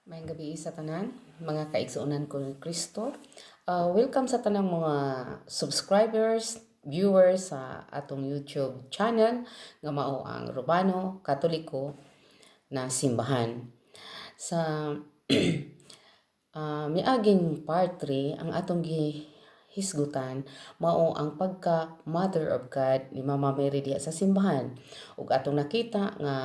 Maayong gabii sa tanan, mga kaigsuonan ko ni Kristo. Welcome sa tanang mga subscribers, viewers sa atong YouTube channel nga mao ang Romano Katoliko na Simbahan. Sa miaging part 3, ang atong gihisgutan mao ang pagka Mother of God ni Mama Mary diha sa simbahan. Ug atong nakita nga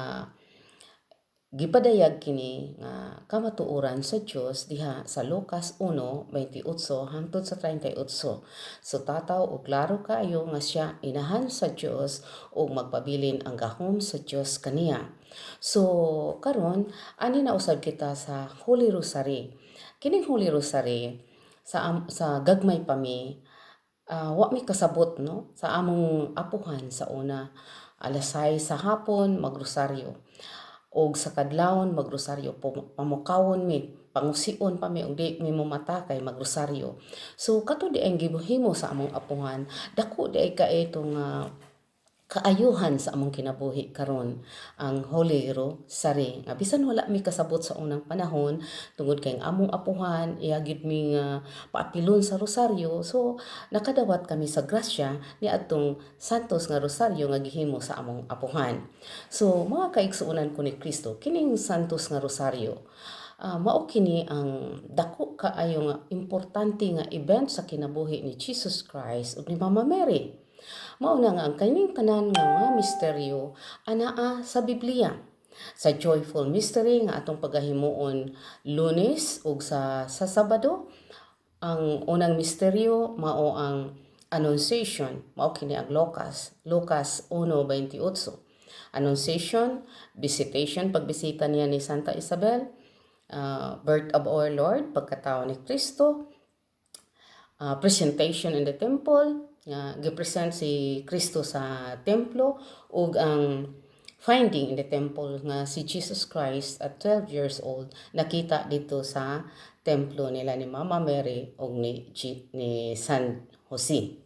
gipadayag kini nga kamatuoran sa Dios diha sa Lucas 1:28 hangtod sa 38. So tataw og klaro kaayo nga siya inahan sa Dios ug magpabilin ang gahom sa Dios kaniya. So karon, ani na usab kita sa Holy Rosary. Kining Holy Rosary, sa gagmay pa mi, wa mi kasabot, no, sa among apuhan sa una, alas 6 sa hapon magrosaryo og sa kadlawon magrosaryo, pamukawon mi, pangusion pa mi og di mi momata kay magrosaryo. So kato di ang gihimo sa among apuhan, dako di ay kaayo nga kaayuhan sa among kinabuhi karon ang Holy Rosary, nga bisan wala mi kasabot sa unang panahon tungod kay ang among apuhan iya gyud mi nga paapilon sa rosaryo, so nakadawat kami sa grasya ni adtong Santos nga Rosaryo nga gihimo sa among apuhan. So mga kaigsuonan ko ni Kristo, kining Santos nga Rosaryo, mao kini ang dako kaayo nga importante nga event sa kinabuhi ni Jesus Christ ug ni Mama Mary. Mao na nga ang kining tanan nga mga misteryo anaa sa Biblia. Sa joyful mystery nga atong pagahimuon Lunes ug sa Sabado, ang unang misteryo mao ang Annunciation, mao kini ang Lucas 1:28. Annunciation, visitation, pagbisita niya ni Santa Isabel, birth of our Lord, pagkatao ni Kristo, presentation in the temple, nga gipresent si Kristo sa templo, ug ang finding in the temple nga si Jesus Christ at 12 years old nakita dito sa templo nila ni Mama Mary ug ni San Jose.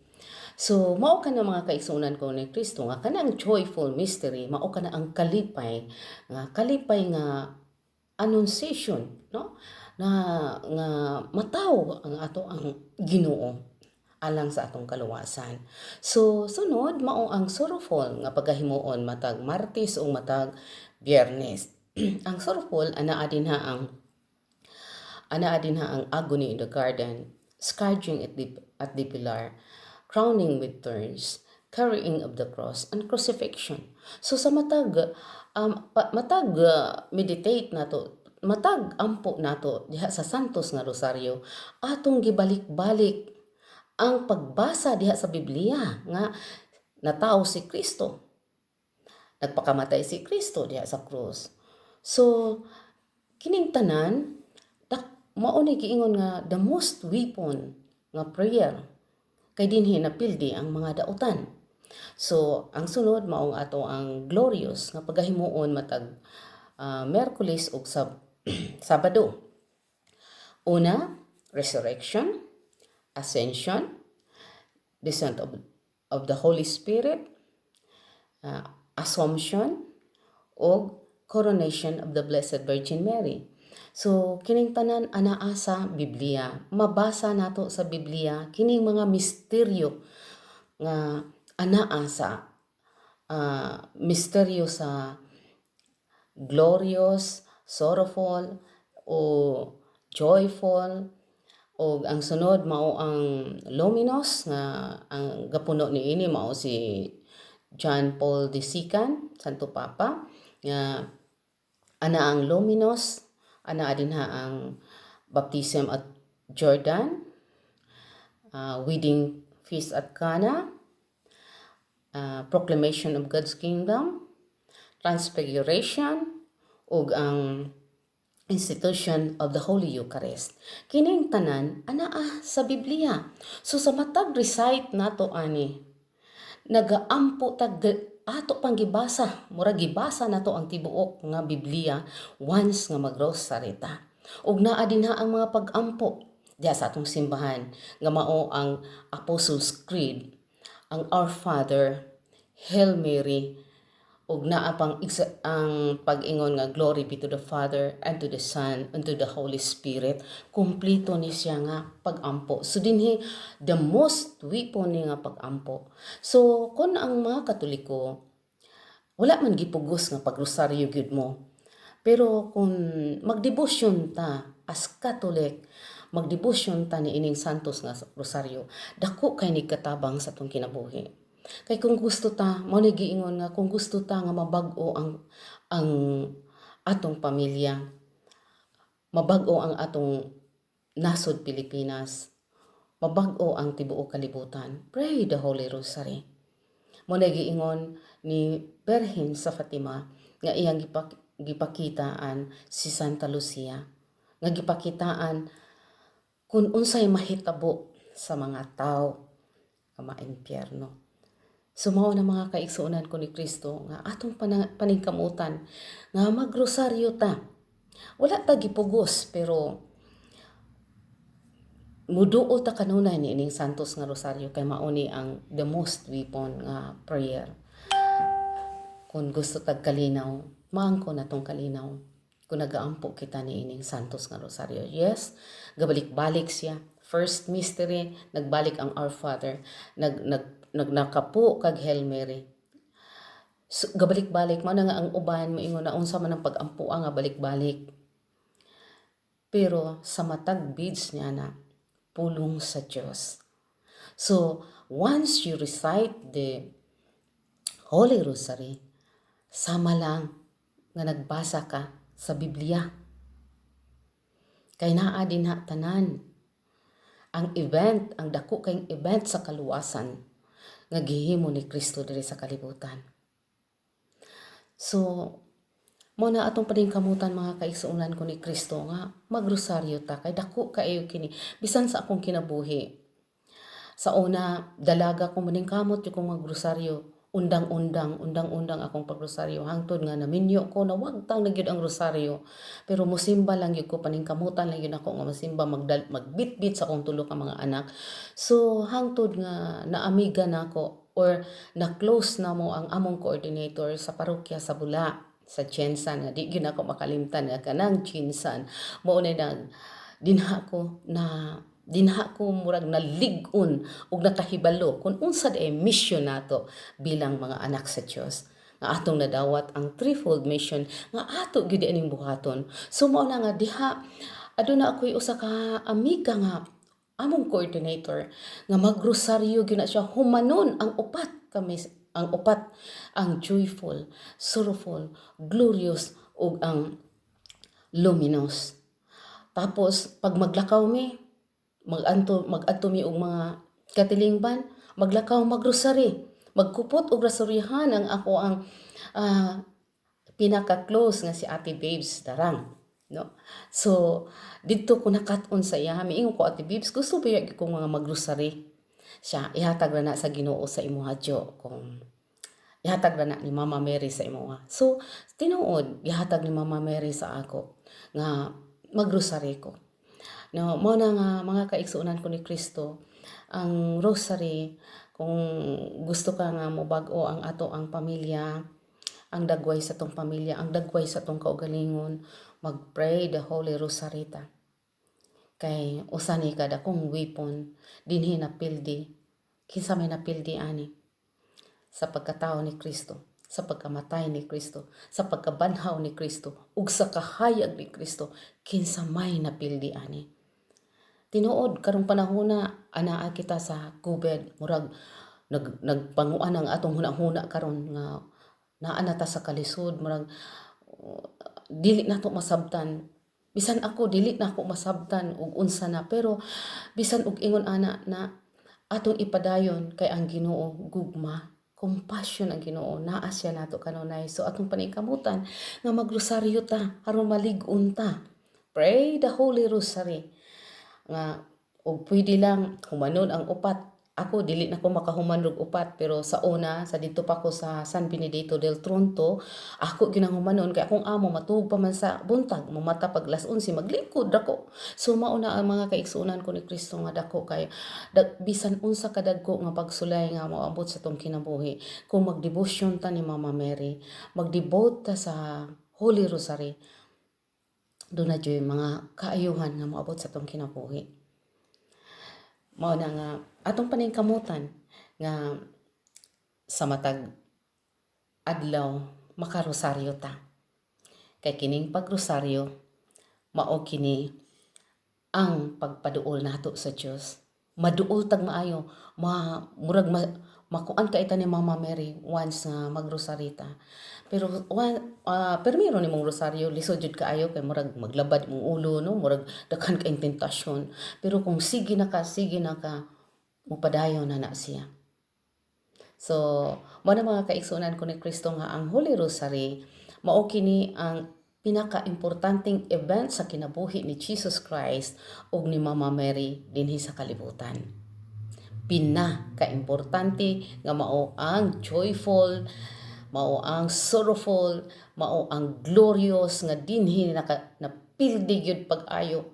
So mao kana, mga kaigsuonan ko ni Kristo, nga kanang joyful mystery mao kana ang kalipay nga annunciation, no, na nga mataw ang ato ang Ginoo alang sa atong kaluwasan. So sunod mao ang sorrowful nga pagahimuon matag Martes ug matag Biyernes. Ang sorrowful, anaa dinha ang agony in the garden, scourging at the pillar, crowning with thorns, carrying of the cross, and crucifixion. So sa matag meditate nato, matag ampo nato diha sa Santos nga Rosaryo, atong gibalik-balik ang pagbasa diha sa Biblia nga natawo si Kristo. Nagpakamatay si Kristo diha sa krus. So kining tanan dak mao ni giingon nga the most weapon nga prayer kay dinhi napildi ang mga dautan. So ang sunod maong ato ang glorious nga pagahimuon matag Miyerkules ug sa Sabado. Una, resurrection, ascension, descent of the Holy Spirit, assumption, ug coronation of the Blessed Virgin Mary. So kining tanan anaa sa Biblia. Mabasa nato sa Biblia kining mga misteryo nga anaa sa misteryo sa glorious, sorrowful o joyful, ug ang sunod mao ang luminous nga ang gapuno niini mao si John Paul II, Santo Papa, nga ana ang luminous, ana dinha ang baptism at Jordan, wedding feast at Cana, proclamation of God's kingdom, transfiguration, ug ang institution of the Holy Eucharist. Kining tanan anaa sa Biblia. So sa matag recite nato ani, nagaampo tag ato pang gibasa, mura gibasa nato ang tibuok nga Biblia once nga magrosary ta. Ug naa dinha ang mga pag-ampo diha sa atong simbahan nga mao ang Apostles' Creed, ang Our Father, Hail Mary, ug Ug naa pang isa, ang pag-ingon nga "Glory be to the Father and to the Son and to the Holy Spirit." Kumpleto ni siya nga pag-ampo. So dinhi the most weapon ni nga pag-ampo. So kung ang mga Katoliko, wala man gipugos nga pagrosaryo gyud mo. Pero kung magdebosyon ta as Catholic, magdebosyon ta ni ining Santos nga Rosaryo, dako kay ni katabang sa atong kinabuhi. Kay kung gusto ta, mao ni giingon nga kung gusto ta nga mabag-o ang atong pamilya, mabag-o ang atong nasod Pilipinas, mabag-o ang tibuok kalibutan, pray the Holy Rosary. Mao na giingon ni Berhen sa Fatima nga iyang gipakitaan si Santa Lucia, nga gipakitaan kung unsay mahitabo sa mga tao nga maimpyerno. So mao na, mga kaigsuonan ko ni Kristo, nga atong paningkamutan nga magrosaryo ta. Wala ta gipugos, pero muduol ta kanunay ni ining Santos nga Rosaryo kay mao ni ang the most weapon nga prayer. Kung gusto tag kalinaw, maangko na tong kalinaw kung nagaampo kita ni ining Santos nga Rosaryo. Yes, gabalik-balik siya. First mystery, nagbalik ang Our Father, nag nag nagnakapo kag Hail Mary. So, gabalik-balik mao na nga ang uban moingon na unsa man ang pag-ampo nga balik-balik. Pero sa matag beads niya na pulong sa Dios. So, once you recite the Holy Rosary, sama lang nga nagbasa ka sa Biblia. Kay naa dinha tanan ang event, ang dako kayong event sa kaluwasan nga gihimo ni Kristo diri sa kalibutan. So, mao na atong paningkamutan, mga kaigsuonan ko ni Kristo, nga magrosaryo ta kay dako kaayo kini bisan sa akong kinabuhi. Sa una, dalaga ko, maningkamot jud kong magrosaryo. Undang-undang, undang-undang akong pagrosaryo hangtod nga naminyo ko, nawagtang na gyud ang rosaryo. Pero musimba lang gyud ko, paningkamutan lang gyud ako nga musimba, magbitbit sa akong tulo ka mga anak. So hangtod nga naamiga nako or na-close na mo ang among coordinator sa parokya sa Bula sa GenSan, nga di gyud ako makalimtan nga kanang GenSan mao na nag dinha ko murag nalig-on ug nakahibalo kung unsa diay mission nato bilang mga anak sa Dios, nga atong nadawat ang threefold mission nga ato gyud ining buhaton. So mao na nga diha aduna ako'y usa ka amiga nga among coordinator nga magrosaryo gyud na siya, humanon ang upat kami, ang upat, ang joyful, sorrowful, glorious ug ang luminous. Tapos pag maglakaw mi, magadto mi og mga katilingban, maglakaw, magrosary, magkupot og rosaryohan ang ako ang pinaka-close nga si Ate Babes Darang, no? So didto ko nakat-on sa iya. Miingon ko, "Ate Babes, gusto ba ko mga magrosary?" Siya, "Ihatag ra na sa Ginoo sa imuha, Jo, kung ihatag ra na ni Mama Mary sa imuha." So tinuod, gihatag ni Mama Mary sa ako nga magrosary ko, no? Mao na nga, mga kaigsuonan ko ni Kristo, ang rosary, kung gusto ka nga mobag-o ang ato ang pamilya, ang dagway sa tong pamilya, ang dagway sa tong kaugalingon, mag-pray the Holy Rosary ta. Kay usa ni ka dakong weapon dinhi napildi. Kinsa may napildi ani? Sa pagkatao ni Kristo, sa pagkamatay ni Kristo, sa pagkabanhaw ni Kristo, ug sa kahayag ni Kristo, kinsa may napildi ani? Tinuod, karong panahona anaa kita sa COVID, murag nagpanguan ang atong hunahuna karon nga naa na ta sa kalisod, murag dili nato masabtan. Bisan ako, dili na ako masabtan og unsa na, pero bisan og ingon ana na, atong ipadayon kay ang Ginoo gugma, compassion ang Ginoo, naa siya nato kanunay. So atong paningkamutan nga magrosaryo ta aron malig-on ta. Pray the Holy Rosary nga og pwede lang humanon ang upat. Ako dili na ko makahuman og upat, pero sa una, sa didto pa ko sa San Benedetto del Tronto, ako gyud ang humanon kay akong amo matuog pa man sa buntag, mamata pag alas 11, maglingkod ra ko. So mao na ang mga kaigsuonan ko ni Kristo nga dako kay bisan unsa ka dagko nga pagsulay nga moabot sa atong kinabuhi, kung magdebosyon ta ni Mama Mary, magdevote ta sa Holy Rosary, duna juy mga kaayuhan nga moabot sa atong kinabuhi. Mao na nga atong paningkamutan nga sa matag adlaw makarosaryo ta. Kay kining pagrosaryo mao kini ang pagpaduol nato sa Dios. Maduol tag maayo, ma murag ma, makuan kay ta ni Mama Mary once nga magrosarita. Pero pero meron nimong rosaryo, lisod jud kaayo kay murag maglabad imong ulo, no, murag daghan kayong tentasyon. Pero kung sige na ka, sige na ka, mopadayon na na siya. So, mao na, mga kaigsuonan ko ni Kristo, nga ang Holy Rosary mao kini ang pinaka-importanteng event sa kinabuhi ni Jesus Christ ug ni Mama Mary dinhi sa kalibutan. Pinaka-importante nga mao ang joyful, mao ang sorrowful, mao ang glorious nga dinhi naka napildi gyud pag-ayo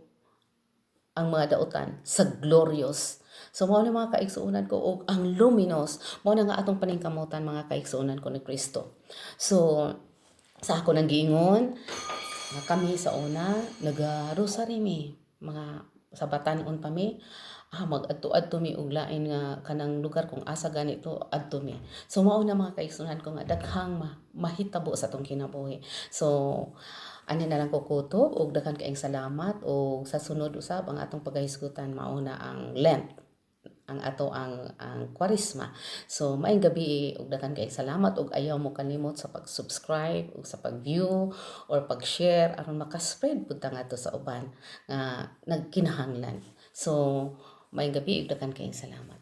ang mga dautan sa glorious. So mao na, mga kaigsuonan ko, ug ang luminous, mao na nga atong paningkamutan, mga kaigsuonan ko ni Kristo. So sa ako nang giingon nga kami sa una naga-rosary mi mga sa batan-on pa mi, mag-adto-adto mi og lain nga kanang lugar kung asa ganito adto mi. So mao na, mga kaigsuonan ko, nga daghang mahitabo sa atong kinabuhi. So ani na lang ko kutob og daghan kaayong salamat, og sa sunod usab ang atong pagahisgutan mao na ang Lent, ang ato ang Kwaresma. So maayong gabi ug daghan kayong salamat, ug ayaw mo kalimot sa pag-subscribe ug sa pag-view or pag-share aron maka-spread pud ta ngadto sa uban nga nagkinahanglan. So maayong gabi ug daghan kayong salamat.